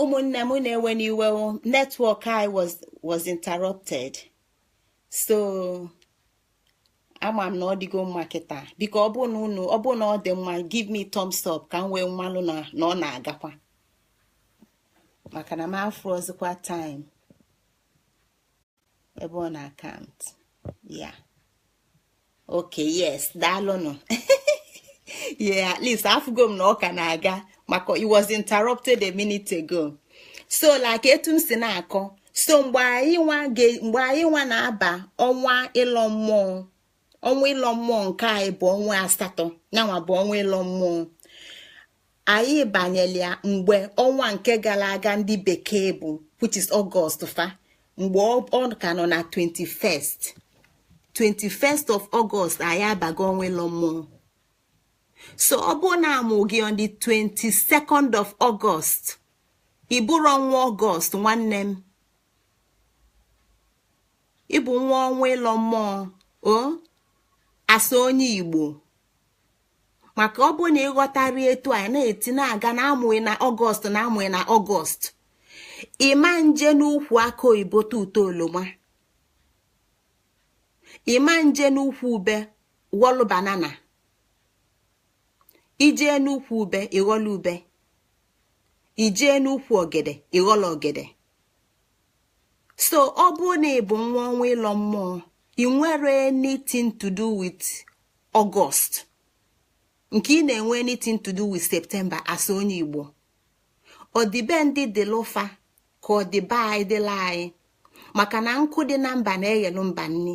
Ụmụnne m na-ewe n'iwe, network I was interrupted, so ama m na ọ dịgo mma kịta. Biko, ọ bụ na unu, ọ bụ na ọ dị mma, give me thumbs up ka m wee mmalụ na ọ na-agakwa, maka na m afụrọzikwa time ebe ọ na-account ya. Okay, yes, daalụnụ. Yeah, at least afụgo m na ọ ka na-aga, maka it was interrupted a minute ago. So like etu m si na-akọ, so mgbe anyị nwa na-aba ọnwa ịlọ mmụọ, ọnwa ịlọ mmụọ nke anyị bụ ọnwa asatọ. Nyanwa bụ ọnwa ịlọ mmụọ anyị banyere ya mgbe ọnwa nke gara aga ndị bekee bụ, which is August fa, mgbe ọ ka nọ na 21st of August, anyị abago ọnwa ịlọ mmụọ. So ọ bụ na amụ gị on the 22nd of August, ị bụrụ ọnwa August, nwanne m, ịbụ nwa ọnwa ịlọ mmụọ o asa onye Igbo. Maka ọ bụ na ịghọtara etu anyị na-eti na-aga na amụghị na August, na amụghị na August, ịma nje n'ukwu aka oyibo tuto oloma, ịma nje n'ukwu ube ghọlụ banana. Ijee n'ukwu ube, ịghọlụ ube. Ijee n'ukwu ogede, ịghọlụ ogede. So ọ bụ na ị bụ nwa ọnwa ịlọ mmụọ, ị nwere anything to do with August nke ị na-enwe anything to do with September asa onye Igbo. Ọdịbendị dịlụfa ka ọdịbe anyị dịla anyị, maka na nkụ dị na mba na-eghelu mba nni.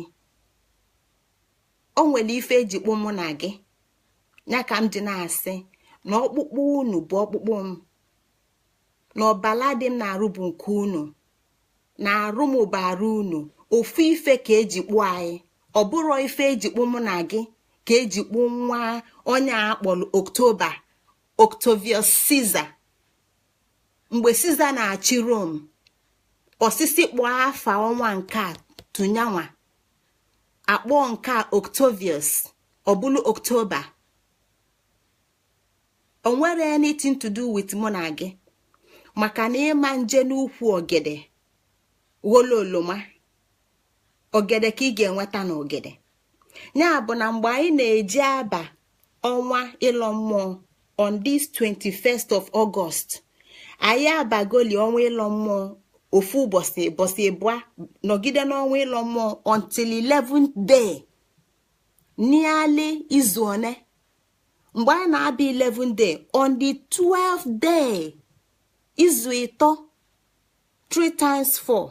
O nwere ife eji kpụ mụ na gị ya ka m ji na-asị na ọkpụkpụ unu bụ ọkpụkpụ m, na ọbala dị m na-arụ bụ nke unu, na arụ m bụ arụ unu. Ofu ife ka eji kpụ anyị. Ọ bụrụ ife eji kpụ mụ na gị ka eji kpụ nwa onye a kpọrọ October, Octavius Caesar. Mgbe Caesar na-achị Rome, osisi kpọọ afa ọnwa nke a tụnyanwa akpọọ nke a Octavius, ọ bụlụ October. O nwere anything to do with mụ na gị, maka na ịma nje n'ukwu ogede gholo oloma, ogede ka ị ga-enweta na ogede ya. Bụ na mgbe anyị na-eji aba ọnwa ịlọ mmụọ on this 21st of August, anyị abagoli ọnwa ịlọ mmụọ ofu ụbọchị, ụbọchị ịbụa, nọgide n'ọnwa ịlọ mmụọ until 11th day, nearly izu one. Mgbe anyị na-abịa 11 day, on the 12th day, izu ịtọ, 3 times 4,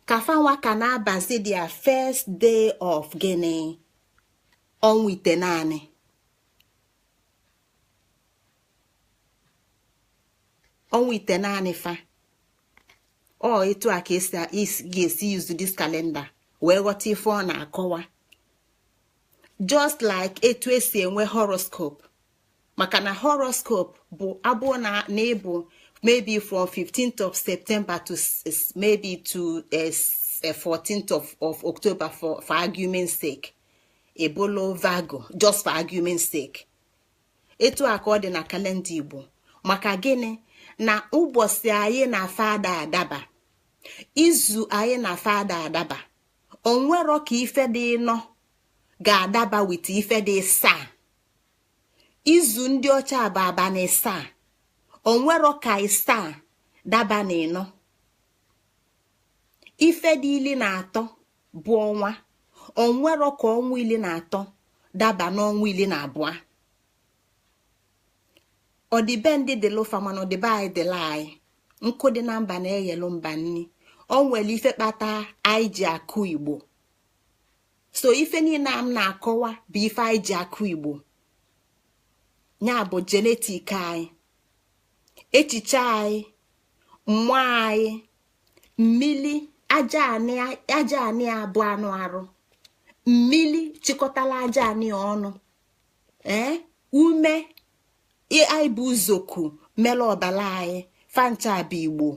ka fanwa ka na-abazi their first day of gịnị? Ọnwa itenaanị. Ọnwa itenaanị fa. Ọ etu a ka esi ga-esi use this calendar wee ghọta ife ọ na-akọwa, just like etu esi enwe horoscope. Maka na horoscope bụ abụọ na ịbụ maybe from 15th of September to maybe to 14th of October, for argument's sake, ebolo Virgo, just for argument's sake. Etu a ka ọ dị na kalenda Igbo. Maka gịnị? Na ụbọchị anyị na fada adaba, izu anyị na fada adaba, onwero ka ife dị nọ ga-adaba with ife dị saa. Izu ndị ọcha bụ abalị saa, onwero ka isaa daba na ịnọ. Ife dị 13 bụ ọnwa, onwero ka ọnwa 13 daba n'ọnwa 12. Ọdịbendị dịlụfa, mana ọdịbe anyị dịla anyị. Nkụ dị na mba na-eghelu mba nni. O nwere ife kpata anyị ji akụ Igbo. So ife niile a m na-akọwa bụ ife anyị ji akụ Igbo, ya bụ genetic anyị, echiche anyị, mmụọ anyị, mmili aja anị abụ anụ arụ, mmili chịkọtala aja anị ọnụ, ee, ume anyị bụ uzoku mere ọbara anyị fancha bụ Igbo.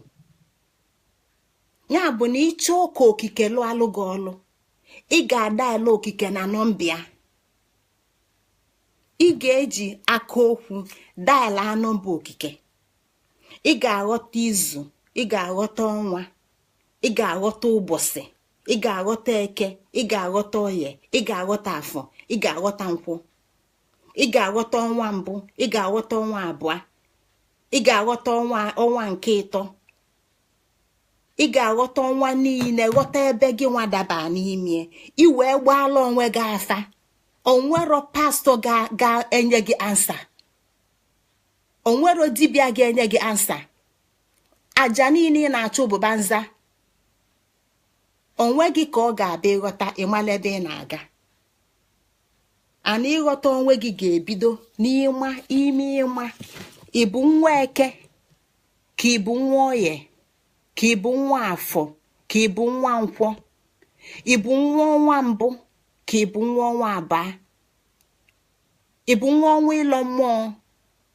Ya bụ na ịchọọ ka okike lụọ alụ gị ọlụ, ị ga-ada ala okike na nọmbịa. Ị ga-eji aka okwu daala nọmba okike. Ị ga-aghọta izu, ị ga-aghọta ọnwa, ị ga-aghọta ụbọchị, ị ga-aghọta Eke, ị ga-aghọta Oye, ị ga-aghọta Afọ, ị ga-aghọta Nkwọ, ị ga-aghọta ọnwa mbụ, ị ga-aghọta ọnwa abụọ, ị ga-aghọta ọnwa nke ịtọ, ị ga-aghọta ọnwa niile, ghọta ebe gị nwa daba n'ime, ị wee gbaala onwe gị afa. Onwero pastọ ga-enye gị answer, onwero dibịa ga-enye gị answer. Aja niile ị na-achụ bụba nza onwe gị ka ọ ga-abịa ịghọta, ịmala ebe ị na-aga. Ana ịghọta onwe gị ga-ebido n'ịma ime ịma ịbụ nwa Eke, ka ịbụ nwa Oye, ka ịbụ nwa Afọ, ka ịbụ nwa Nkwọ, ịbụ nwa ọnwa mbụ, ka ịbụ nwa ọnwa abụọ, ịbụ nwa ọnwa ịlọ mmụọ,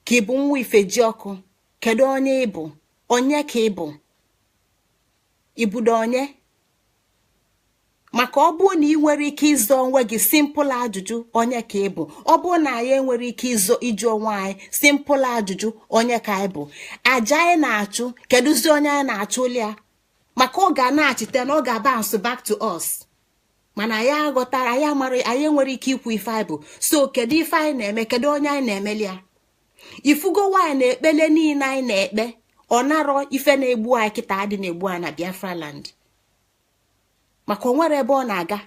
ka ịbụ nwa Ifejiọkụ. Kedu onye ịbụ? Onye ka ịbụ? Ibudo onye? Maka ọ bụrụ na ị nwere ike ịzọ onwe gị simple ajụjụ, onye ka ị bụ? Ọ bụrụ na anyị enwere ike ịzọ ịjụ onwe anyị simple ajụjụ, onye ka anyị bụ? Aja anyị na-achụ, kedụzi onye anyị na-achụ ya? Maka ọ ga na-achite na ọ ga-bounce back to us. Mana anyị aghọtara, anyị amara, anyị enwere ike ikwu ife anyị bụ. So kedu ife anyị na-eme? Kedu onye anyị na-emeli ya? Ifugo nwaanyị na ekpele niile anyị na-ekpe, ọ narọ ife na-egbu anyị kịta adị na-egbu anyị na Biafra land, maka o nwere ebe ọ na-aga,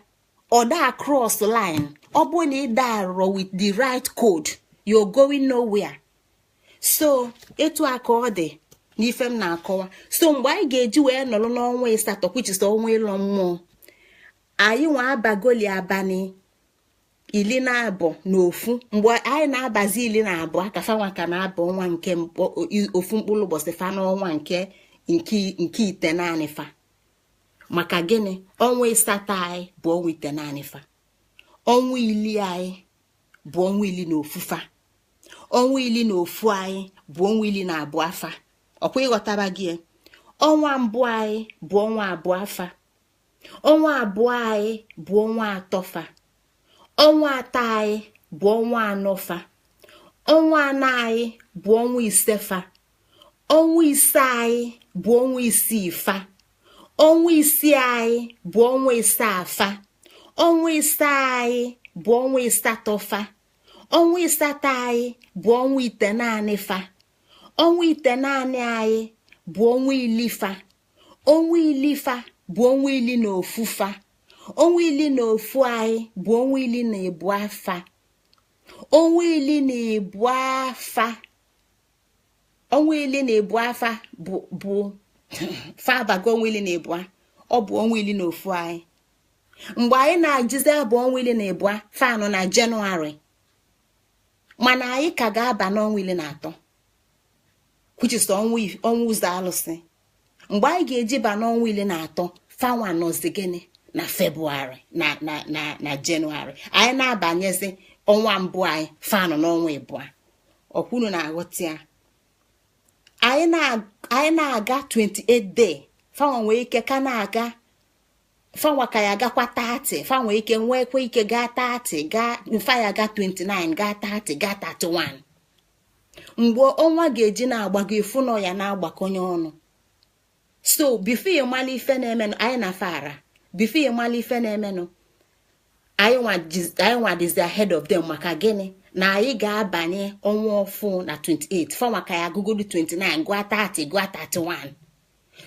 ọ daa cross line. Ọ bụrụ na ị darọ with the right code, you're going nowhere. So etu a ka ọ dị n'ife m na-akọwa. So mgbe anyị ga-eji wee nọrọ n'ọnwa ịsatọ, which is ọnwa ịlọ mmụọ, anyị nwa abagoli abalị 11. Mgbe anyị na-abazi 12, ka fanwa ka na-aba ọnwa nke ofu mkpụrụ ụbọchị fa n'ọnwa nke ite naanị fa. Maka gịnị? Ọnwa ịsatọ anyị bụ ọnwa ite naanị fa. Ọnwa 10 anyị bụ ọnwa 11 fa. Ọnwa 11 anyị bụ ọnwa 12 afa. Ọkwa ịghọtaba gị? Ọnwa mbụ anyị bụ ọnwa abụọ afa. Ọnwa abụọ anyị bụ ọnwa atọ fa. Ọnwa atọ anyị bụ ọnwa anọ fa. Ọnwa anọ anyị bụ ọnwa ise fa. Ọnwa ise anyị bụ ọnwa isii fa. Ọnwa isii anyị bụ ọnwa ịsaa fa. Ọnwa ịsaa anyị bụ ọnwa ịsatọ fa. Ọnwa ịsatọ anyị bụ ọnwa ite naanị fa. Ọnwa ite naanị anyị bụ ọnwa 10 fa. Ọnwa 10 fa bụ ọnwa 11 fa. Ọnwa 11 anyị bụ ọnwa 12 fa. Ọnwa 12 afa, ọnwa 12 afa bụ fa abago ọnwa 12. Ọ bụ ọnwa 11 anyị. Mgbe anyị na-ajizi abụ ọnwa 12, fa nọ na Jenụwarị, mana anyị ka ga-aba n'ọnwa 13, which is ọnwa ụzọ alụsị. Mgbe anyị ga-eji ba n'ọnwa 13, fanwa nọzi gịnị? Na Febụwarị, na na na na Jenụwarị. Anyị na-abanyezi ọnwa mbụ anyị, fanụ n'ọnwa ịbụọ. Ọkwunu na-aghọta ya? Anyị na-aga 28 day, fanwa nwee ike ka na-aga, fanwa ka ya agakwa 30. Fa nwee ike nwekwa ike gaa 30, gaa mfa ya ga 29, gaa 30, gaa 31. Mgbe ọnwa ga-eji na-agbago, ifu nọ ya na-agbakọnye ọnụ. So before ịmala ife na-emenụ, anyị na fara, before ịmala ife na-emenụ, anyị nwa dịzi ahead of them. Maka gịnị? Na anyị ga-abanye ọnwa ọfụ na 28, fanwa ka ya agụgolu 29, gụa 30, gụa 31.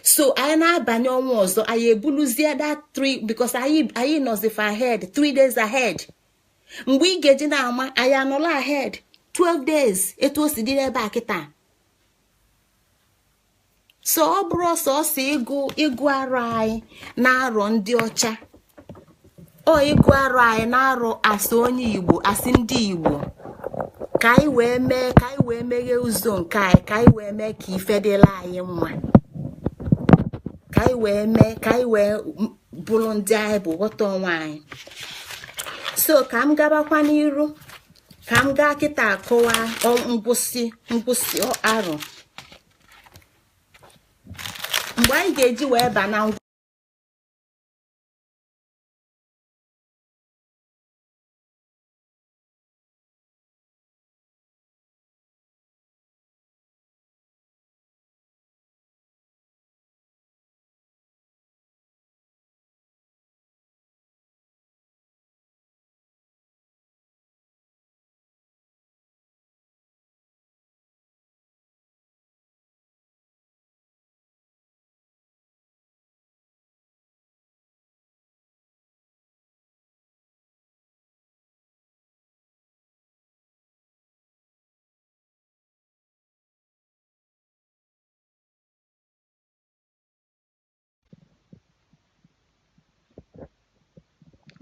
So anyị na-abanye ọnwa ọzọ, anyị ebuluzie that 3, because anyị nọzifa ahead 3 days ahead. Mgbe ị ga-eji na-ama, anyị anọla ahead 12 days, etu o si dị n'ebe a kịta. So ọ bụrụ sọsọ ịgụ arọ anyị na-arọ ndị ọcha, ọ ịgụ arọ anyị na-arọ asị onye Igbo, asị ndị Igbo, ka anyị wee mee, ka anyị wee meghee ụzọ nke anyị, ka anyị wee mee ka ife dịla anyị mma, ka anyị wee mee ka anyị wee bụrụ ndị anyị bụ, ghọta onwe anyị. So ka m gabakwa n'iru, ka m gaa kịta akọwa ngwụsị arọ, mgbe anyị ga-eji wee ba na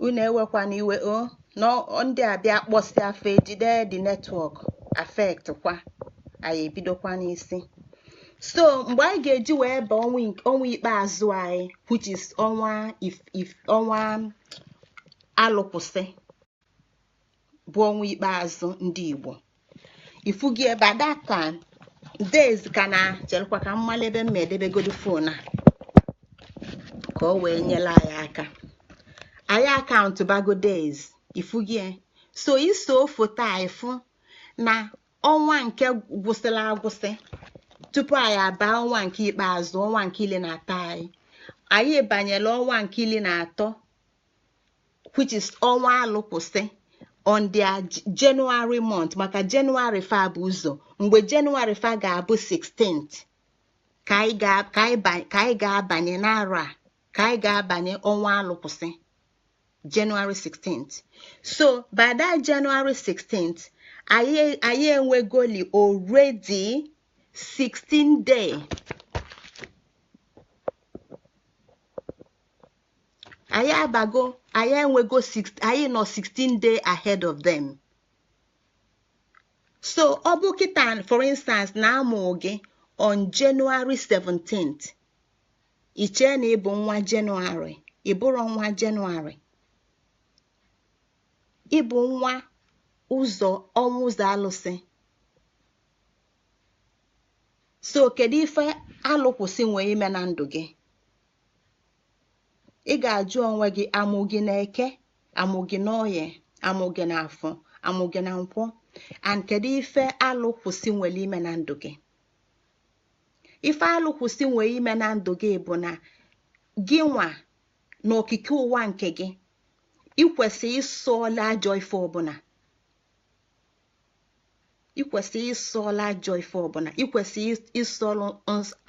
Unu ewekwana iwe o na ndị abịa kpọsịa afọ ejide the network affect kwa anyị ebidokwa n'isi. So mgbe anyị ga-eji wee baa ọnwa ikpeazụ anyị, which is ọnwa if ọnwa alụkwụsị bụ ọnwa ikpeazụ ndị Igbo, ifugi ebe at that time days ka na cherekwa ka mmalụ ebe m ma edebegodo phone a ka o wee nyere anyị aka. Anyị account bago days, ifugie. So iso foto a ifu na ọnwa nke gwụsịrị agwụsị tupu anyị abaa ọnwa nke ikpeazụ, ọnwa nke 13 anyị banyere ọnwa nke 13, which is ọnwa alụkwụsị on their January month, maka January fa bụ ụzọ mgbe January fa ga-abụ 16th ka anyị ga-abanye n'arọ a, ka anyị ga-abanye ọnwa alụkwụsị, January 16th. So by that January 16th anyị enwegoli already 16 day. Anyị abago, anyị enwego six, anyị nọ 16 day ahead of them. So ọ bụ kịta, for instance, na amụ gị on January 17th, i chee na ị bụ nwa January, ị bụrụ nwa January, ị bụ nwa ụzọ ọnwa ụzọ alụsị. So kedu ife alụkwụsị nwee ime na ndụ gị? Ị ga-ajụ onwe gị, amụ gị na eke, amụ gị n'oye, amụ gị n'afọ, amụ gị na nkwọ, and kedu ife alụkwụsị nwere ime na ndụ gị? Ife alụkwụsị nwere ime na ndụ gị bụ na gị nwa n'okike ụwa nke gị, ị kwesị ịsọla ajọ ife ọbụla, ị kwesị ịsọla ajọ ife ọbụla, ị kwesị ịsọlụ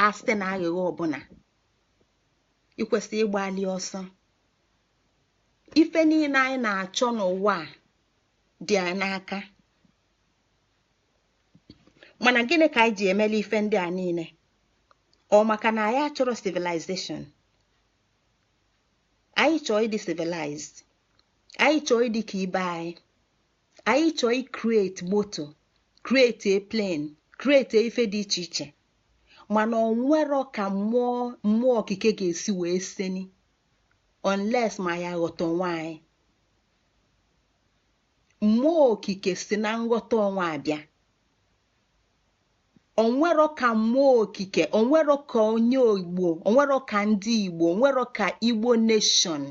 asị na aghụghọ ọbụla, ị kwesị ịgbalị ọsọ. Ife niile anyị na-achọ n'ụwa a dị anyị n'aka, mana gịnị ka anyị ji emeli ife ndị a niile? Ọ maka na anyị achọrọ civilization? Anyị chọọ ịdị civilized, anyị chọọ ịdị ka ibe anyị, anyị chọọ i-create moto, create a plane, create ife dị iche iche, mana ọ nwero ka mmụọ okike ga-esi wee seni unless ma ya ghọta onwe anyị. Mmụọ okike si na nghọta onwe abịa. Onwero ka mmụọ okike, onwero ka onye Igbo, onwero ka ndị Igbo, onwero ka Igbo nation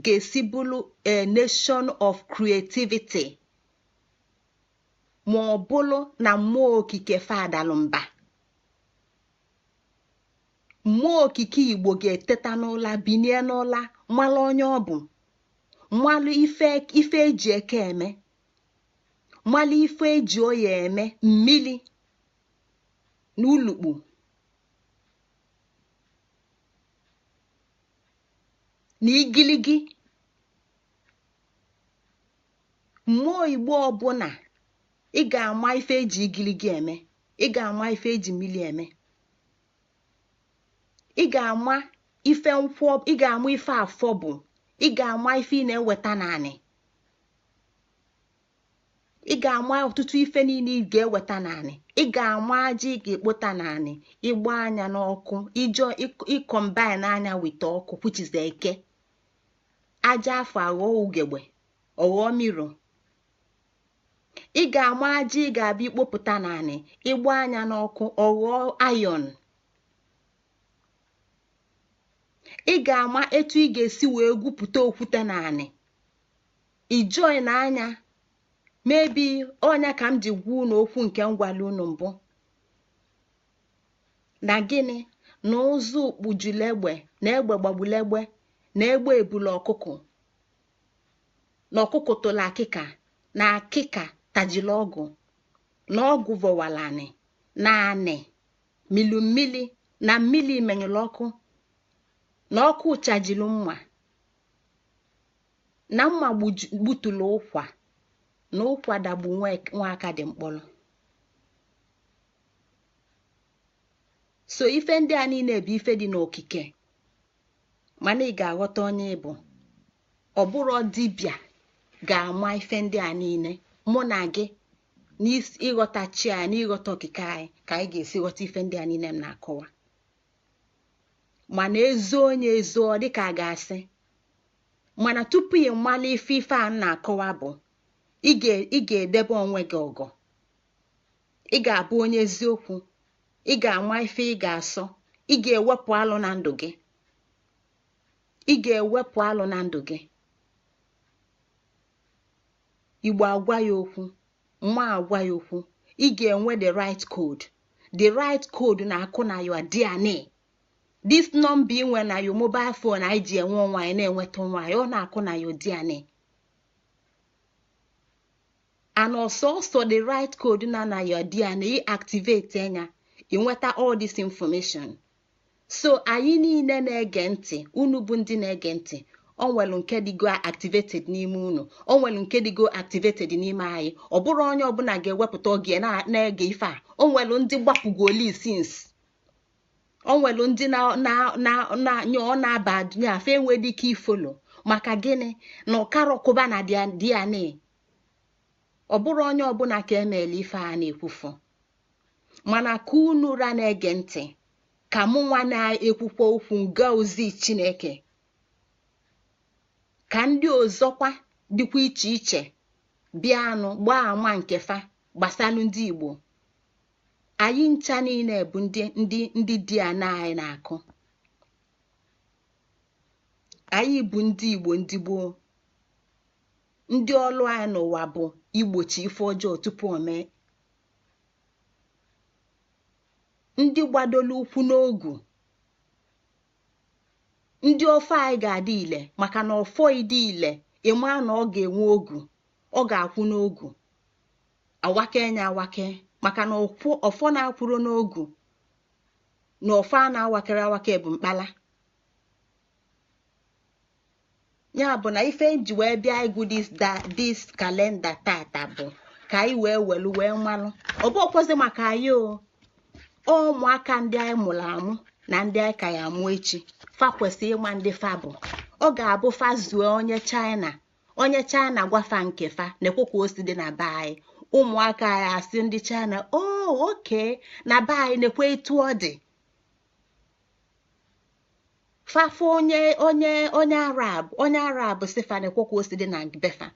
ga-esi bụrụ a nation of creativity ma ọ bụrụ na mmụọ okike fadalụ mba. Mmụọ okike Igbo ga-eteta n'ụla, binie n'ụla, malụ onye ọ bụ, malụ ife eji eke eme, malụ ife eji oyi eme, mmili na ulukpu na igiligi. Mmụọ Igbo ọbụla, ị ga-ama ife eji igiligi eme, ị ga-ama ife eji mmili eme, ị ga-ama ife nkwọ, ị ga-ama ife afọ bụ, ị ga-ama ife ị na-eweta n'anị, ị ga-ama ọtụtụ ife niile ị ga-eweta n'anị, ị ga-ama aja ị ga-ekpota n'anị, ịgba anya n'ọkụ, ijọ ịcombine anya with ọkụ, which is eke, aja afọ aghọọ ugegbe, ọghọọ mirror. Ị ga-ama aja ị ga-abịa ikpopụta n'anị, ịgba anya n'ọkụ, ọghọọ iron. Ị ga-ama etu ị ga-esi wee gwupụta okwute n'anị, ijoin anya. Maybe ọnya ka m ji gwa unu okwu nke m gwara unu mbụ na gịnị na ụzụ kpujulu egbe, na egbe gbagbulu egbe, na egbe ebulu ọkụkọ, na ọkụkọ tụrụ akịka, na akịka tajiri ọgụ, na ọgụ vọwara anị, na anị milu mmili, na mmili menyụrụ ọkụ, na ọkụ chajiri mma, na mma gbutulu ụkwa, na ụkwa dagbu nwaaka dị mkpọrọ. So ife ndị a niile bụ ife dị n'okike, mana ị ga-aghọta onye ị bụ. Ọ bụrụ dibịa ga-ama ife ndị a niile, mụ na gị n'ịghọta chi anyị, n'ịghọta okike anyị, ka anyị ga-esi ghọta ife ndị a niile m na-akọwa. Mana ezo onye ezo, ọ dịka a ga-asị, mana tupu ị mala ife ife a na-akọwa bụ ị ga-edebe onwe gị ọgọ, ị ga-abụ onye eziokwu, ị ga-ama ife ị ga-asọ, ị ga-ewepụ alụ na ndụ gị, ị ga-ewepụ alụ na ndụ gị. Igbo agwa ya okwu, mma agwa ya okwu, ị ga-enwe the right code. The right code na-akụ na your DNA. This number ị nwe na your mobile phone anyị ji enwe onwe anyị na-enweta onwe anyị, ọ na-akụ na your DNA. And ọsọsọ the right code na your DNA, ị activate anya, ị nweta all this information. So anyị niile na-ege ntị, unu bụ ndị na-ege ntị, o nwere nke dịgo activated n'ime unu, o nwere nke dịgo activated n'ime anyị. Ọ bụrụ onye ọbụla ga-ewepụta oge na-ege ife a, o nwere ndị gbapụgoli since, o nwere ndị na ọ na-aba afe enweghị ike ifollow. Maka gịnị? Na ọkarọkụba na DNA. Ọ bụrụ onye ọbụla ka emeela ife a na-ekwufu, mana ka unu ra na-ege ntị, ka mụ nwa na-ekwukwa okwu nga ozi Chineke, ka ndị ọzọkwa dịkwa iche iche bịanụ gbaa ama nke fa gbasalụ ndị Igbo. Anyị ncha niile bụ ndị ndị ndị dị ana anyị na-akụ. Anyị bụ ndị Igbo, ndị gboo, ndị ọlụ anyị n'ụwa bụ igbochi ife ọjọọ tupu o mee, ndị gbadolu ụkwụ n'ogu, ndị ọfọ anyị ga-adị ile, maka na ọfọ ịdị ile, ịma na ọ ga-enwe ogu, ọ ga-akwụ n'ogu awake nya awake, maka na ọfọ na-akwụro n'ogu na ọfọ a na-awakere awake bụ mkpala. Ya bụ na ife nji wee bịa ịgụ this calendar tata bụ ka anyị wee welu wee malụ. Ọ bụ ọkwọzi maka anyị o, ụmụaka ndị anyị mụrụ amụ na ndị anyị ka ya amụ echi, fa kwesịrị ịma ndị fa bụ. Ọ ga-abụ fa zuo onye China, onye China gwafa nke fa na-ekwe ka o si dị na be anyị, ụmụaka anyị asị ndị China, oh okay, na be anyị na-ekwe etu ọ dị. Fafụ onye onye onye Arab, onye Arab si fa na-ekwe ka o si dị na befa,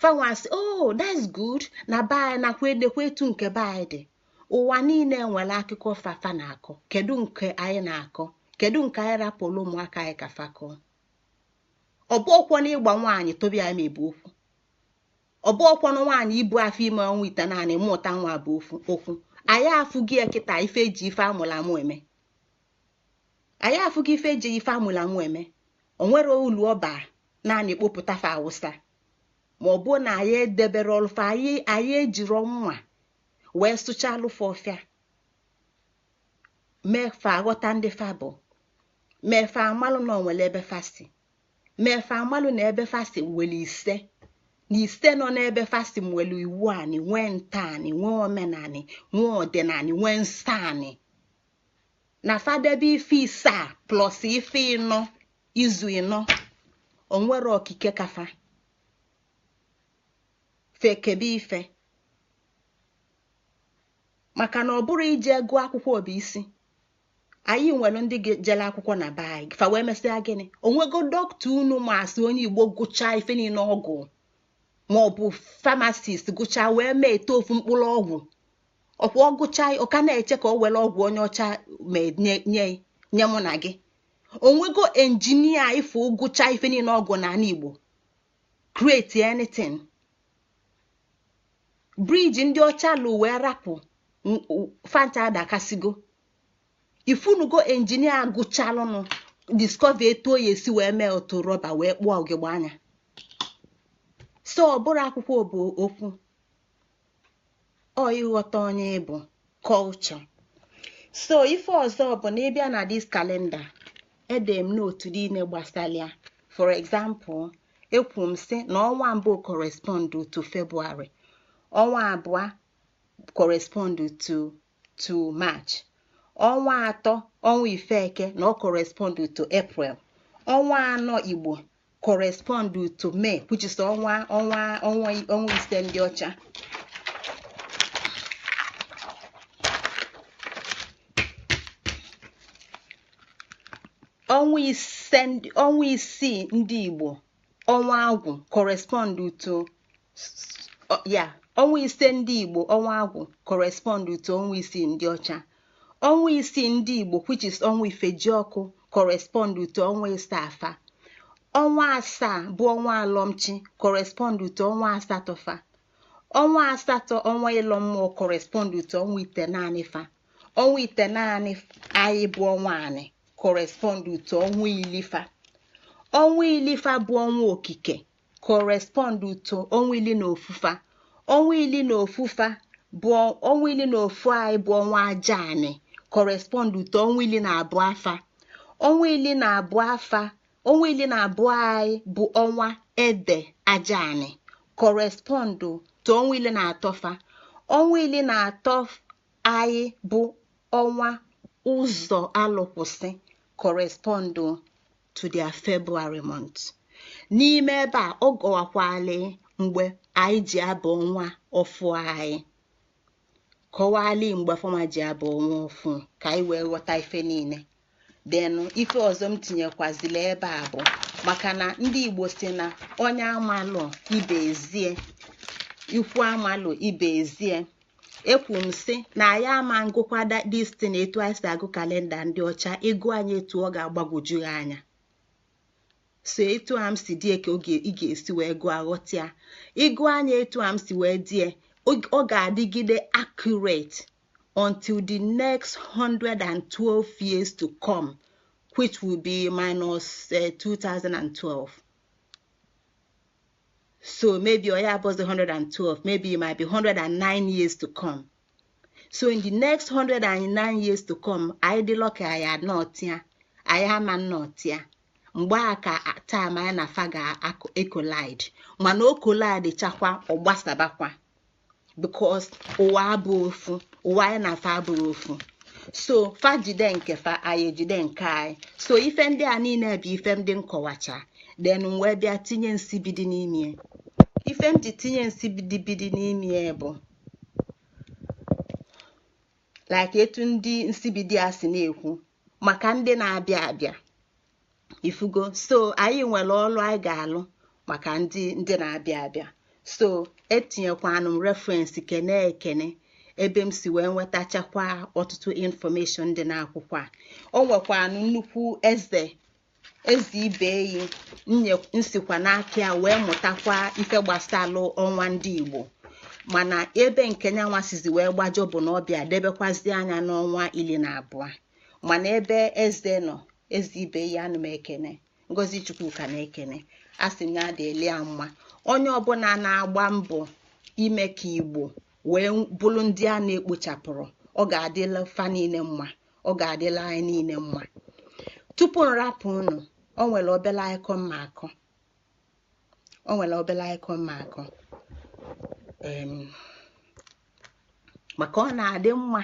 fanwa sị, oh that's good, na be anyị nakwa edekwa etu nke be anyị dị. Ụwa niile nwere akụkọ fafa na-akọ. Kedu nke anyị na-akọ? Kedu nke anyị rapụrụ ụmụaka anyị ka fa kọọ? Ọ bụ ọkwọ na ịgba nwaanyị tobi anyị ma ebu okwu, ọ bụ ọkwọ na nwaanyị ibu afọ ime ọnwa 9 mụta nwa bụ okwu. Anyị afụghị ya kịta ife eji ife amụrụ amụ eme. Anyị afụghị ife eji ife amụrụ amụ eme. O nwere ulu ọba naanị kpopụta fa awụsa, ma ọ bụ na anyị edebere ọlụfa anyị, anyị ejiro mma wee sụchaa alụfa ọfịa, mee fa aghọta ndị fa bụ, mee fa amalụ na onwere ebe fa si, mee fa amalụ na ebe fa si nwere ise na ise nọ n'ebe fa si nwere iwu anị, nwee ntaanị, nwee omenanị, nwee ọdịnanị, nwee nsọ anị, na fadebe ife ise a plus ife ịnọ izu ịnọ, onwere okike kafa fekebe ife. Maka na ọ bụrụ ije gụọ akwụkwọ bụ isi, anyị nwere ndị jere akwụkwọ na be anyị fa wee mesịa gịnị? Onwego dọkịta unu ma asị onye Igbo gụchaa ife niile ọgwụ, ma ọ bụ pharmacist gụchaa wee mee eto ofu mkpụrụ ọgwụ, ọkwa ọ gụchaa ọ ka na-eche ka ọ were ọgwụ onye ọcha ma nye nye mụ na gị. Onwego engineer ife gụchaa ife niile ọgwụ n'ala Igbo create anything? Bridge ndị ọcha lụ wee rapụ fanta adakasigo. Ifunugo engineer gụchalụnụ discover etu o ya esi wee mee otu rọba wee kpụọ ugegbe anya? So ọ bụrụ akwụkwọ bụ okwu, ọ ịghọta onye bụ culture. So ife ọzọ bụ na ịbịa na this calendar, ede m n'otu niile gbasalịa. For example, ekwu m sị na ọnwa mbụ correspond to February, ọnwa abụọ correspond to March, ọnwa atọ, ọnwa ifeke, na ọ correspond to April, ọnwa anọ Igbo Correspond to May, which is ọnwa ọnwa ọnwa ọnwa ise ndị ọcha. Ọnwa isii ndị Igbo, ọnwa agwụ, correspond to ya. Ọnwa ise ndị Igbo, ọnwa agwụ, correspond to ọnwa isii ndị ọcha. Ọnwa isii ndị Igbo, which is ọnwa ifejiọkụ, correspond to ọnwa ịsaa afa. Ọnwa asaa bụ ọnwa alọmchi correspond to ọnwa asatọ fa. Ọnwa asatọ, ọnwa ịlọ mmụọ, correspond to ọnwa itenaanị fa. Ọnwa itenaanị anyị bụ ọnwa anị correspond to ọnwa ili fa. Ọnwa ili fa bụ ọnwa okike correspond to ọnwa ili na ofu fa. Ọnwa ili na ofu fa bụ ọnwa ili na ofu anyị bụ ọnwa aja anị correspond to ọnwa ili na abụọ afa. Ọnwa ili na abụọ afa, ọnwa ili na abụọ anyị bụ ọnwa ede aja anị correspond to ọnwa ili na atọ fa. Ọnwa ili na atọ anyị bụ ọnwa ụzọ alụkwụsị correspond to their February month. N'ime ebe a, ọ gọwakwala mgbe anyị ji aba ọnwa ọfụ anyị, kọwali mgbe fọma ji aba ọnwa ọfụ, ka anyị wee ghọta ife niile. Then ife ọzọ m tinyekwazila ebe a bụ maka na ndị Igbo si na onye amalụ ibe ezie, ikwu amalụ ibe ezie. Ekwu m sị na anyị ama ngụkwa this thing etu anyị si agụ kalenda ndị ọcha. Ịgụ anyị etu ọ ga-agbagwoju ya anya. So etu a m si die ka oge ị ga-esi wee gụọ aghọta ya. Ịgụ anya etu a m si wee die, ọ ga-adịgide accurate until the next 112 years to come, which will be minus 2012. So maybe ọ ya abụzi 112, maybe it might be 109 years to come. So in the next 109 years to come, anyị dị lucky, anyị anọtịa, anyị ama nnọtịa. Mgbe a ka time anyị na fa ga-ecollide, mana o collide chakwa, ọ gbasabakwa, because ụwa abụ ofu, ụwa anyị na fa abụrụ ofu. So fa jide nke fa, anyị ejide nke anyị. So ife ndị a niile bụ ife ndị nkọwacha. Then wee bịa tinye nsibidi n'ime. Ife m ji tinye nsibidi n'ime bụ like etu ndị nsibidi a si na-ekwu maka ndị na-abịa abịa, ifugo. So anyị nwere ọlụ anyị ga-alụ maka ndị na-abịa abịa. So etinyekwanụ m reference, kene ekene ebe m si wee nwetachakwa ọtụtụ information dị n'akwụkwọ a. O nwekwanụ nnukwu eze, eze ibe eyi nsikwa n'aka ya wee mụtakwa ife gbasalụ ọnwa ndị Igbo. Mana ebe nke nyanwa sizi wee gbajọ bụ na ọbịa debekwazi anya n'ọnwa 12. Mana ebe eze nọ, eze ibe ya, anụ m ekene Ngozi Chukwuka na-ekene, a sị m ya adịeli ya mma. Onye ọbụla na-agba mbọ ime ka Igbo wee bụrụ ndị a na-ekpochapụrụ, ọ ga-adịla fa niile mma, ọ ga-adịla anyị niile mma. Tupu m rapụ unu, o nwere obele akụkọ mma akọ, o nwere obele akụkọ mma akọ, maka ọ na-adị mma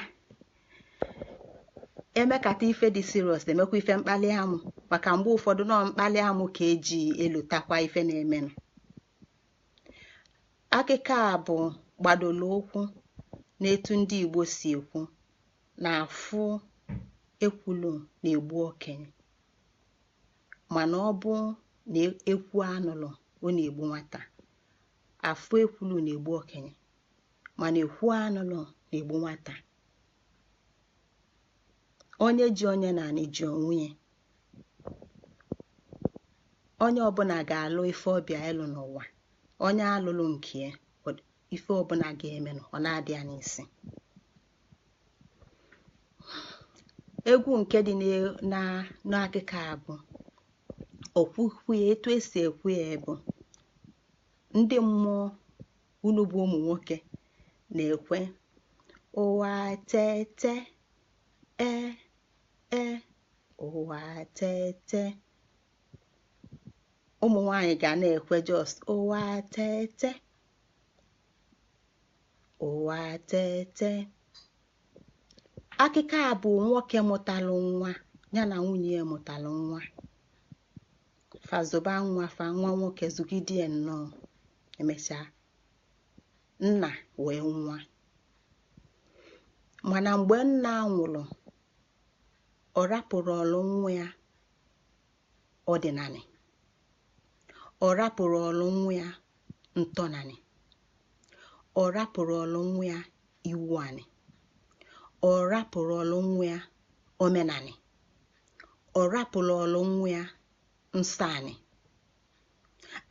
emekata ife dị serious, emekwa ife mkpali amụ, maka mgbe ụfọdụ nọ mkpali amụ ka eji elotakwa ife na-emenụ. Akụkọ a bụ gbadolo ụkwụ n'etu ndị Igbo si ekwu na afụ ekwulu na-egbu okenye, mana ọ bụ na ekwu anụlụ, ọ na-egbu nwata. Afụ ekwulu na-egbu okenye, mana ekwu anụlụ na-egbu nwata. Onye ji onye na anị ji onwe ya. Onye ọbụla ga-alụ ife ọbịa ịlụ n'ụwa. Onye alụlụ nke ya, ife ọbụla ga-emenụ, ọ na-adị ya n'isi. Egwu nke dị n'akụkọ a bụ okwukwu ya, etu esi ekwu ya bụ ndị mmụọ unu bụ ụmụ nwoke na-ekwe ụwa tete, e e, ụwa tete. Ụmụ nwanyị ga na-ekwe just ụwa tete, ụwa tete. Akụkọ a bụ nwoke mụtalụ nwa, ya na nwunye ya mụtalụ nwa. Fa zụba nwa fa, nwa nwoke, zụgide nnọọ. Emechaa, nna wee nwa. Mana mgbe nna nwụrụ, ọ rapụrụ ọlụ nwa ya ọdịnanị, ọ rapụrụ ọlụ nwa ya ntọnanị, ọ rapụrụ ọlụ nwa ya iwu anị, ọ rapụrụ ọlụ nwa ya omenanị, ọ rapụrụ ọlụ nwa ya nsọ anị.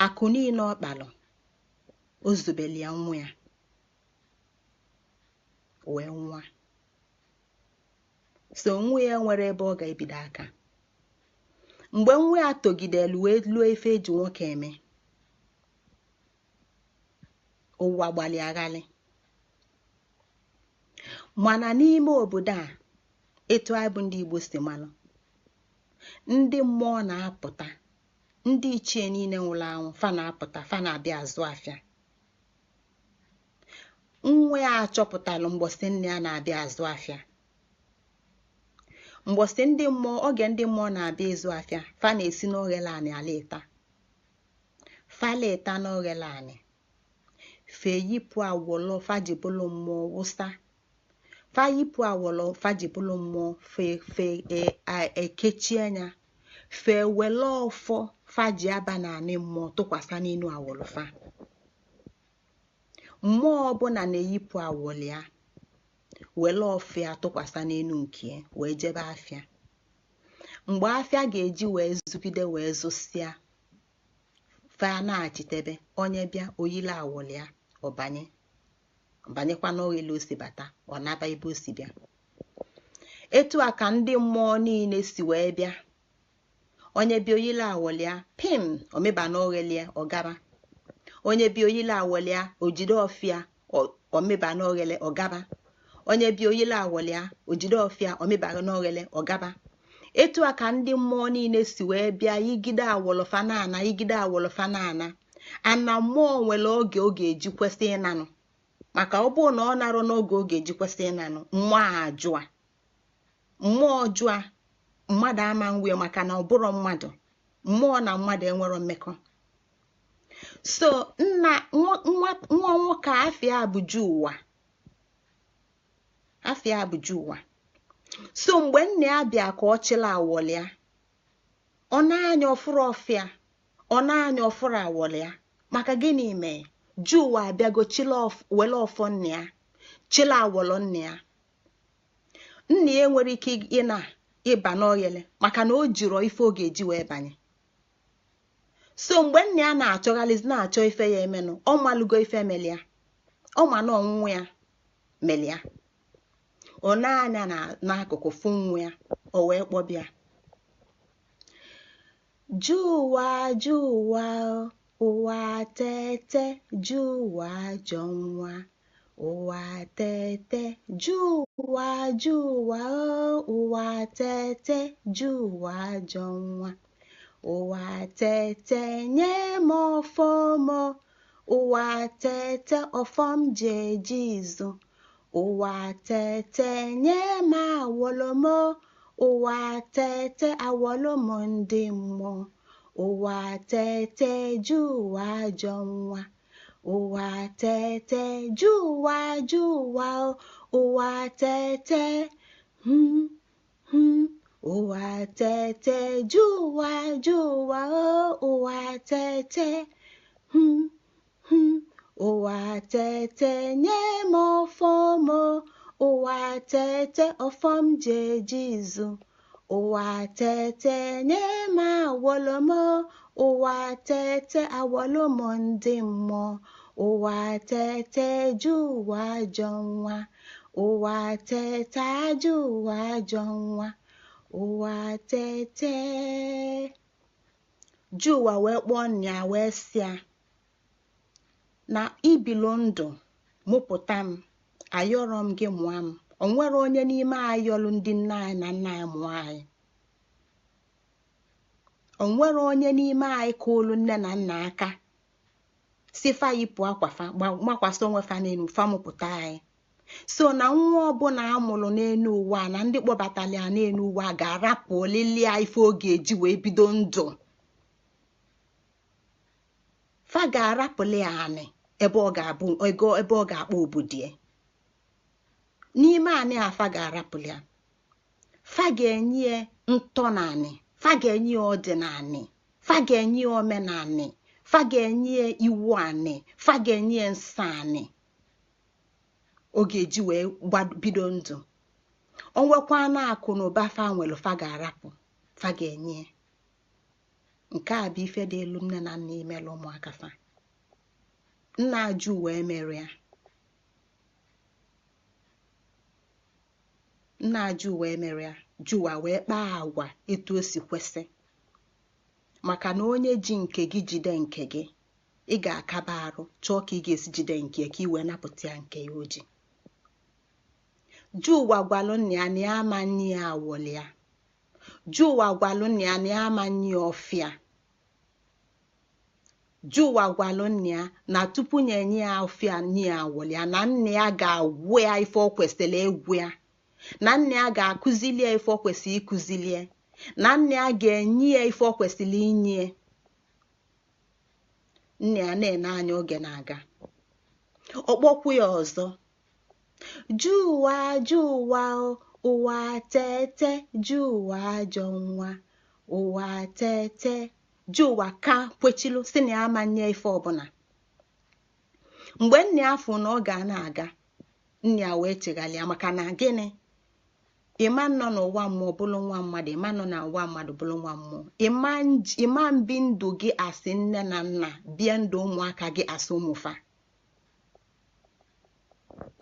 Akụ niile ọ kpalụ, o zubeli ya nwa ya wee nwa. So nwa ya nwere ebe ọ ga-ebido aka. Mgbe nwa ya togidelu wee lụọ ife eji nwoke eme, ụwa gbalị aghalị. Mana n'ime obodo a, etu anyị bụ ndị Igbo si malụ, ndị mmụọ na-apụta, ndị ichie niile nwụrụ anwụ fa na-apụta, fa na-abịa azụ afịa. Nwa ya achọpụtalụ mgbọsị nne ya na-abịa azụ afịa, mgbọsị ndị mmụọ, oge ndị mmụọ na-abịa ịzụ afịa, fa na-esi n'oghele anị alịta, fa leta n'oghele anị, fe yipụ awọlọ fa ji bụlụ mmụọ wụsa, fa yipụ awọlọ fa ji bụlụ mmụọ, fe fe ekechie anya, fe wele ọfọ fa ji aba n'anị mmụọ tụkwasị n'elu awọlọ fa. Mmụọ ọbụla na-eyipụ awọlọ ya, wele ọfọ ya tụkwasị n'elu nke wee jebe afịa. Mgbe afịa ga-eji wee zụgide wee zụsịa, fa na-achitebe, onye bịa oyile awọlọ ya, ọbanye banyekwa n'oghele o si bata, ọ naba ebe o si bịa. Etu a ka ndị mmụọ niile si wee bịa. Onye bịa oyile awọlọ ya, pim, omeba n'oghele ya, ọgaba. Onye bịa oyile awọlọ ya, ojide ọfịa, omeba n'oghele, ọgaba. Onye bịa oyile awọlọ ya, ojide ọfịa, omeba n'oghele, ọgaba. Etu a ka ndị mmụọ niile si wee bịa yigide awọlọ fa na-ana, yigide awọlọ fa na-ana. Ana mmụọ nwere oge ọ ga-eji kwesị ịnanụ, maka ọ bụrụ na ọ narụ n'oge ọ ga-eji kwesị ịnanụ, mmụọ ajụa, mmụọ jụa, mmadụ ama nwe, maka na ọ bụrụ mmadụ, mmụọ na mmadụ enwero mmekọ. So nna nwa nwoke afịa bụ ju ụwa, afịa bụ ju ụwa. So mgbe nna ya bịa ka ọ chịla awọlị ya, ọ na-anya ọfụrụ ọfịa, ọ na-anya ọfụrụ awọlị ya. Maka gịnị mee? Ju ụwa abịago chịla wele ọfọ nna ya, chịla awọlọ nna ya. Nna ya nwere ike ịna ịba n'oghele maka na o jiro ife ọ ga-eji wee banye. So mgbe nna ya na-achọghalizi na-achọ ife ya emenụ, ọ malụgo ife melia, ọ ma na ọnwụnwụ ya melia. Ọ na-anya n'akụkụ fụ nwa ya, o wee kpọbịa, ju ụwa, ju ụwa, ụwa tete, ju ụwa ajọ nwa, ụwa tete, ju ụwa, ju ụwa, ụwa tete, ju ụwa ajọ nwa, ụwa tete, nye m ọfọ m, ụwa tete, ọfọ m ji eje izu, ụwa tete, nye m awọlọ m, ụwa tete, awọlọ m ndị mmụọ, ụwa tete, ju ụwa ajọ nwa, ụwa tete, ju ụwa, ju ụwa, ụwa tete, ụwa tete, ju ụwa, ju ụwa, ụwa tete, ụwa tete, nye m ọfọ m, ụwa tete, ọfọ m ji eje izu, ụwa tete, nye m awọlọ m, ụwa tete, awọlọ m ndị mmụọ, ụwa tete, ju ụwa ajọ nwa, ụwa tete, ajọ ụwa ajọ nwa, ụwa tete. Ju ụwa wee kpọọ nna ya wee sị ya na ibilo ndụ mụpụta m, ayọrọ m gị mụọ m. O nwere onye n'ime anyị yọlụ ndị nne anyị na nna anyị mụọ anyị. O nwere onye n'ime anyị kụlụ nne na nna aka si fa yipụ akwa fa makwasị onwe fa n'elu fa mụpụta anyị. So na nwa ọbụla amụrụ n'elu ụwa na ndị kpọbatara ya n'elu ụwa ga-arapụ olili ya ife ọ ga-eji wee bido ndụ. Fa ga-arapụli ya anị ebe ọ ga-abụ ego, ebe ọ ga-akpọ obodie. N'ime anị a fa ga-arapụli ya, fa ga-enye ya ntọnanị, fa ga-enye ya ọdịnanị, fa ga-enye ya omenanị, fa ga-enye ya iwu anị, fa ga-enye ya nsọ anị ọ ga-eji wee bido ndụ. O nwekwa na akụ na ụba fa nwere, fa ga-arapụ, fa ga-enye. Nke a bụ ife dị elu nne na nna imela ụmụaka fa. Nna ajụ wee mere ya, nna ajụ wee mere ya, jụwa wee kpaa agwa etu o si kwesị. Maka na onye ji nke gị jide nke gị, ị ga-akaba arụ chọọ ka ị ga-esi jide nke ka ị wee napụta ya nke ya o ji. Jụwa gwalụ nna ya na ya ama nye ya awọli ya. Jụwa gwalụ nna ya na ya ama nye ya ọfịa. Jụwa gwalụ nna ya na tupu ya enye ya ọfịa, nye ya awọli ya, na nna ya ga-agwụ ya ife ọ kwesịrị ịgwụ ya, na nna ya ga-akụzili ya ife ọ kwesịrị ịkụzili ya, na nna ya ga-enye ya ife ọ kwesịrị inye. Nna ya na-ene anya oge na-aga, ọ kpọkwu ya ọzọ, jụwa jụwa ụwa tete, jụwa ajọ nwa, ụwa tete. Jụwa ka kwechilu si na ya ama nye ife ọbụla. Mgbe nna ya fụ na ọ ga na-aga, nna ya wee cheghalịa, maka na gịnị? Ịma nọ n'ụwa mmụọ bụrụ nwa mmadụ, ịma nọ n'ụwa mmadụ bụrụ nwa mmụọ, ịma mbi ndụ gị asị nne na nna, bie ndụ ụmụaka gị asị ụmụfa.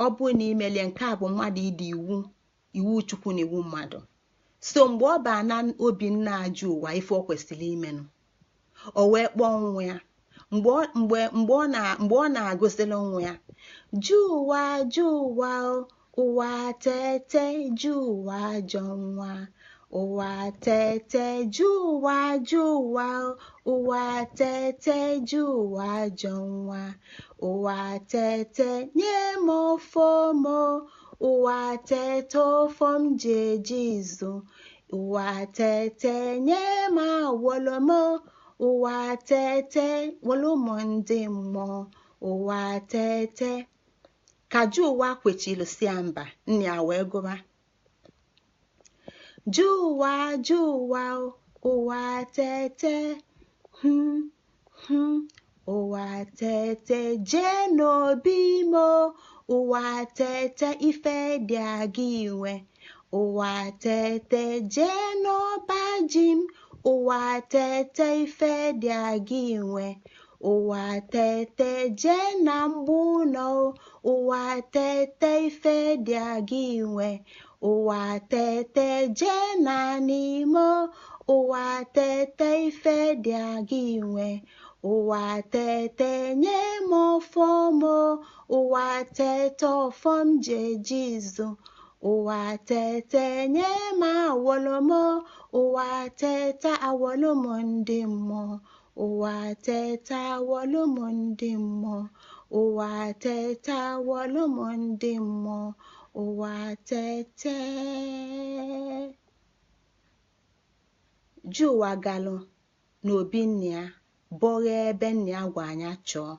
Ọ bụ na imelie nke a bụ mmadụ ịdị iwu, iwu Chukwu na iwu mmadụ. So mgbe ọ baa na obi nna ajụ ụwa ife ọ kwesịrị imenụ, o wee kpọọ nwa ya. Mgbe ọ na-agụzili nwa ya, jụwa jụwa ụwa tete, jụwa ajọ nwa, ụwa tete, jụwa jụwa ụwa tete, jụwa ajọ nwa, ụwa tete, nye m ọfọ m, ụwa tete ọfọ m ji eje izu, ụwa tete, nye m awọlọ m, ụwa tete, wọlụ m ndị mmụọ, ụwa tete. Ka jụwa kwechiri si ya mba, nna ya wee gụba, jụwa jụwa ụwa tete, ụwa tete, jee n'obi m, ụwa tete, ife dị aga inwe, ụwa tete, jee n'ọba ji m, ụwa tete, ife dị aga inwe, ụwa tete, jee na mgbu ụlọ, ụwa tete, ife dị aga inwe, ụwa tete, jee na n'ime, ụwa tete, ife dị aga inwe, ụwa tete, nye m ọfọ m, ụwa tete, ọfọ m ji eje izu, ụwa tete, nye m awọlọ m, ụwa tete, awọlụ m ndị mmụọ, ụwa tete, awọlụ m ndị mmụọ, ụwa tete, awọlụ m ndị mmụọ, ụwa tete. Jụwa galụ n'obi nna ya, bọghee ebe nna ya gwa anya chọọ,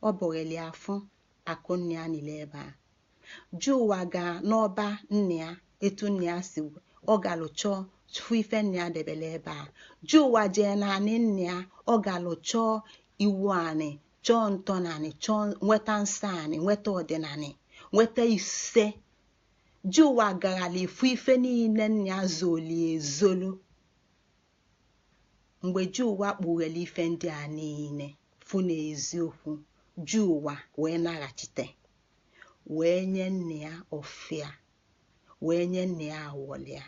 ọ bọgheli afụ akụ nna ya niile ebe a. Jụwa gaa n'ọba nna ya, etu nna ya si, ọ galụ chọọ fụ ife nna ya debele ebe a. Jụwa jee naanị nna ya, ọ galụ chọọ iwu anị, chọọ ntọnanị, chọọ nweta nsọ anị, nweta ọdịnanị, nweta ise. Jụwa gaghala ifu ife niile nna ya zoli ezolu. Mgbe Jụwa kpughele ife ndị a niile fụ n'eziokwu, Jụwa wee naghachite, wee nye nna ya ọfịa, wee nye nna ya awọlịa.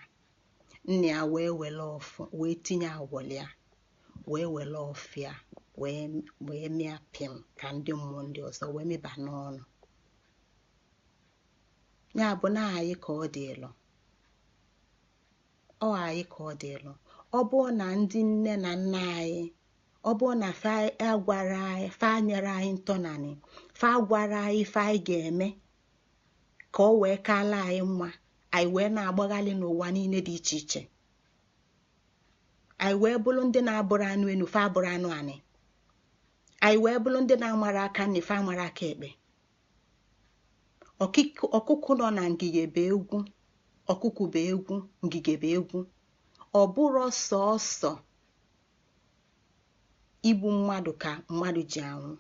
Nna ya wee were ọfọ wee tinye awọlịa, wee were ọfịa wee mịa pịm ka ndị mmụọ ndị ọzọ wee mịba n'ọnụ. Ya bụ na anyị ka ọ dị elu, ọ anyị ka ọ dị elu. Ọ bụ na ndị nne na nna anyị, ọ bụ na fa agwara anyị, fa nyere anyị ntọnanị, fa gwara anyị ife anyị ga-eme ka ọ wee kaala anyị mma, anyị wee na-agbaghalị n'ụwa niile dị iche iche, anyị wee bụrụ ndị na-abụrụ anụ enu, fa abụrụ anụ anị, Anyị wee bụrụ ndị na-amara aka nne, fa amara aka ekpe. Ọkụkụ nọ na ngige bụ egwu, ọkụkụ bụ egwu, ngige bụ egwu. Ọ bụrụ sọọsọ igbu mmadụ ka mmadụ ji anwụ,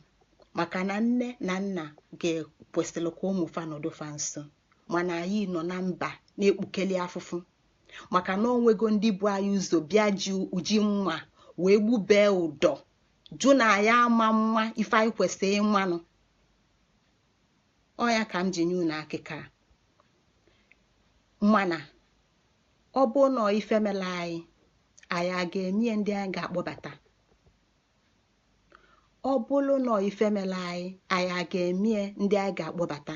maka na nne na nna ga-ekwesịrị ka ụmụ fa nọdụ fa nso. Mana anyị nọ na mba na-ekpukeli afụfụ, maka na onwego ndị bụ anyị ụzọ bịa ji uji mma wee gbubee ụdọ, jụ na ya ama mma ife anyị kwesịrị ịmanụ. Ọ ya ka m ji nye unu akịka. Mana ọ bụ na ife mela anyị, anyị a ga-emie ndị anyị ga-akpọbata? Ọ bụrụ na ife mela anyị, anyị a ga-emie ndị anyị ga-akpọbata?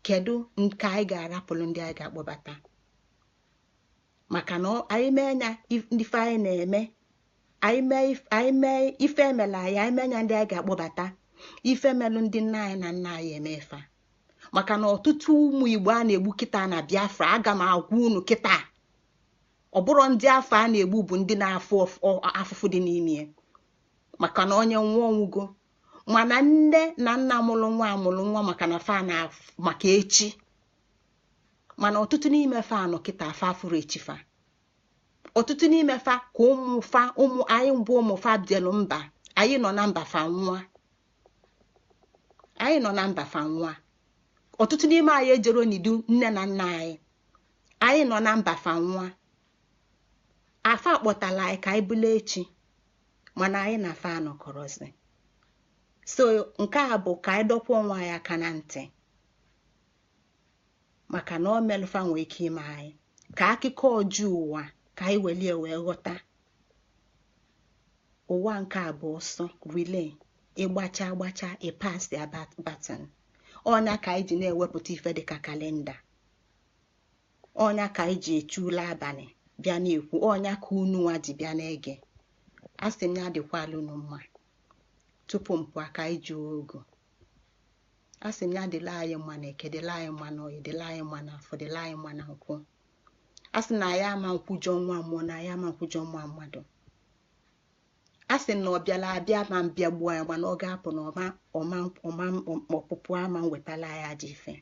Kedu nke anyị ga-arapụrụ ndị anyị ga-akpọbata? Maka na anyị mee nya ife anyị na-eme, anyị mee ife emela anyị, anyị mee nya ndị anyị ga-akpọbata, ife melụ ndị nna anyị na nna anyị emefa. Maka na ọtụtụ ụmụ Igbo a na-egbu kịta na Biafra, aga m agwa unu kịta, ọ bụrụ ndị afọ a na-egbu bụ ndị na-afụ afụfụ dị n'ime, maka na onye nwa ọnwụgo. Mana nne na nna mụrụ nwa amụrụ nwa maka na fa na maka echi. Mana ọtụtụ n'ime fa nọ kịta, fa afụrụ echi fa. Ọtụtụ n'ime fa ka ụmụ fa, ụmụ anyị mbụ, ụmụ fa bịalụ mba, anyị nọ na mba fa nwa, anyị nọ na mba fa nwa. Ọtụtụ n'ime anyị ejero n'idu nne na nna anyị, anyị nọ na mba fa nwa. Afa kpọtala anyị ka anyị bụla echi, mana anyị na fa anọkọrọzi. So nke a bụ ka anyị dọkwa onwe anyị aka na ntị, maka na ọ melụfa nwee ike ime anyị ka akụkọ ọjọọ ụwa, ka anyị welie wee ghọta ụwa. Nke a bụ ọsọ relay, ịgbacha agbacha, ịpass ya baton. Ọnya ka anyị ji na-ewepụta ife dịka kalenda, ọnya ka anyị ji echu ule abalị bịa na-ekwu, ọnya ka unu nwa ji bịa na-ege. A sị m ya dịkwala unu mma. Tupu m pụọ, ka anyị ji ogu, a sị m ya dịla anyị mma na Eke, dịla anyị mma na Oyi, dịla anyị mma na Afọ, dịla anyị mma na Nkwụ. A sị na ya ama nkwujọ nwa mmụọ, na ya ama nkwujọ nwa mmadụ. A sị na ọ bịala abịa ma mbịa gbuo anyị, mana ọ ga-apụ na ọma ọma ọma ọpụpụ ama nwetala anyị ajọ ife.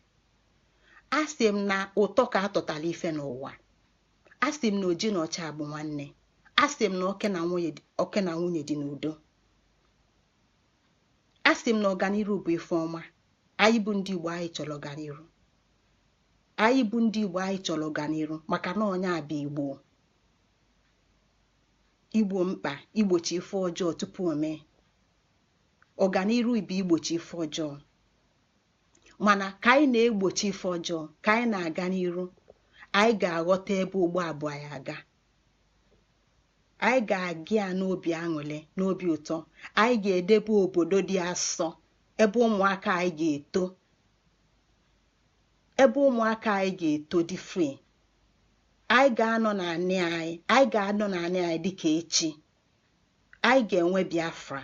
A sị m na ụtọ ka atọtala ife n'ụwa. A sị m na oji na ọcha bụ nwanne. A sị m na oke na nwunye dị n'udo. A sị m na ọganiru bụ ife ọma. Anyị bụ ndị Igbo, anyị chọrọ ọganiru. Anyị bụ ndị Igbo, anyị chọrọ ọganiru, maka na onye a bụ Igbo. Igbo mkpa igbochi ife ọjọọ tupu o mee. Ọganiru bụ igbochi ife ọjọọ. Mana ka anyị na-egbochi ife ọjọọ, ka anyị na-aga n'iru, anyị ga-aghọta ebe ugbo abụọ anyị aga. Anyị ga-aga ya n'obi aṅụrị, n'obi ụtọ. Anyị ga-edebe obodo dị asọ, ebe ụmụaka anyị ga-eto, ebe ụmụaka anyị ga-eto dị free. Anyị ga-anọ n'anị anyị, anyị ga-anọ n'anị anyị dịka echi. Anyị ga-enwe Biafra,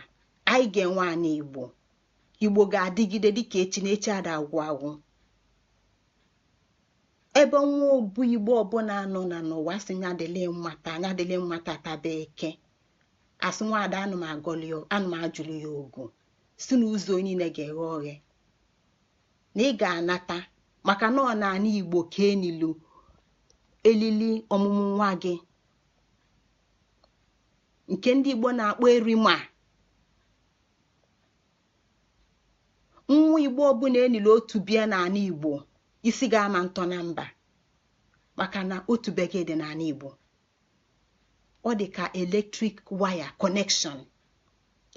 anyị ga-enwe anị Igbo. Igbo ga-adịgide dịka echi, na echi ada agwụ agwụ. Ebe nwa obu Igbo ọbụla nọ na n'ụwa, sị nya dịle mmata, nya dịle mmata taba eke. Asị nwaada, anụ m agọli, anụ m ajụrụ ya ogu, si n'ụzọ niile ga-eghe oghe na ị ga-anata, maka na ọ na-ana Igbo ka enilu elili ọmụmụ nwa gị, nke ndị Igbo na-akpọ erima. Nwa Igbo ọbụla enili otu bịa n'ala Igbo, isi ga-ama ntọ na mba, maka na otu be gị dị n'ala Igbo. Ọ dị ka electric wire connection,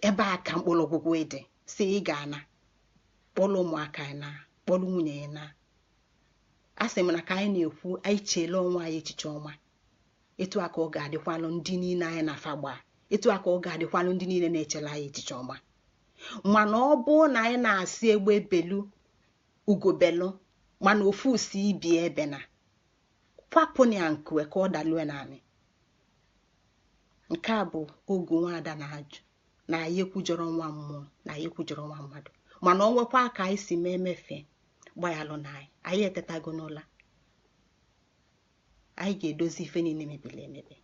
ebe a ka mkpọrọgwụgwụ dị. Si ị ga-ana kpọrọ ụmụaka ya na kpọrọ nwunye ya na. A sị m na ka anyị na-ekwu, anyị cheela onwe anyị echiche ọma. Etu a ka ọ ga-adịkwalụ ndị niile anyị na-afa gbaa, etu a ka ọ ga-adịkwalụ ndị niile na-echela anyị echiche ọma. Mana ọ bụ na anyị na-asị egbe belu ugobelu, mana ofu si ibi ebe na kwapụ ya nkue ka ọ dalue naanị. Nke a bụ ogu nwaada na-ajụ na anyị ekwujọrọ nwa mmụọ, na anyị ekwujọrọ nwa mmadụ. Mana ọ nwekwa ka anyị si mee emefe, gbanyalụ na anyị, anyị etetago n'ụla, anyị ga-edozi ife niile mebiri emebi.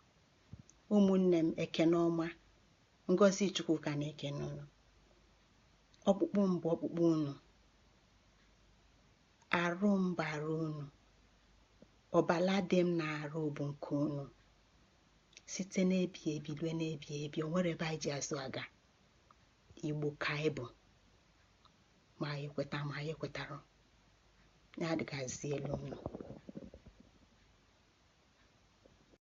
Ụmụnne m, ekene ọma. Ngozi Chukwuka na-ekene unu. Ọkpụkpụ m bụ ọkpụkpụ unu, arụ m bụ arụ unu, ọbala dị m na-arụ bụ nke unu. Site n'ebi ebi rue n'ebi ebi, o nwere ebe anyị ji azụ aga. Igbo ka anyị bụ, ma anyị kweta ma anyị kwetara ya. Dịgazi elu unu.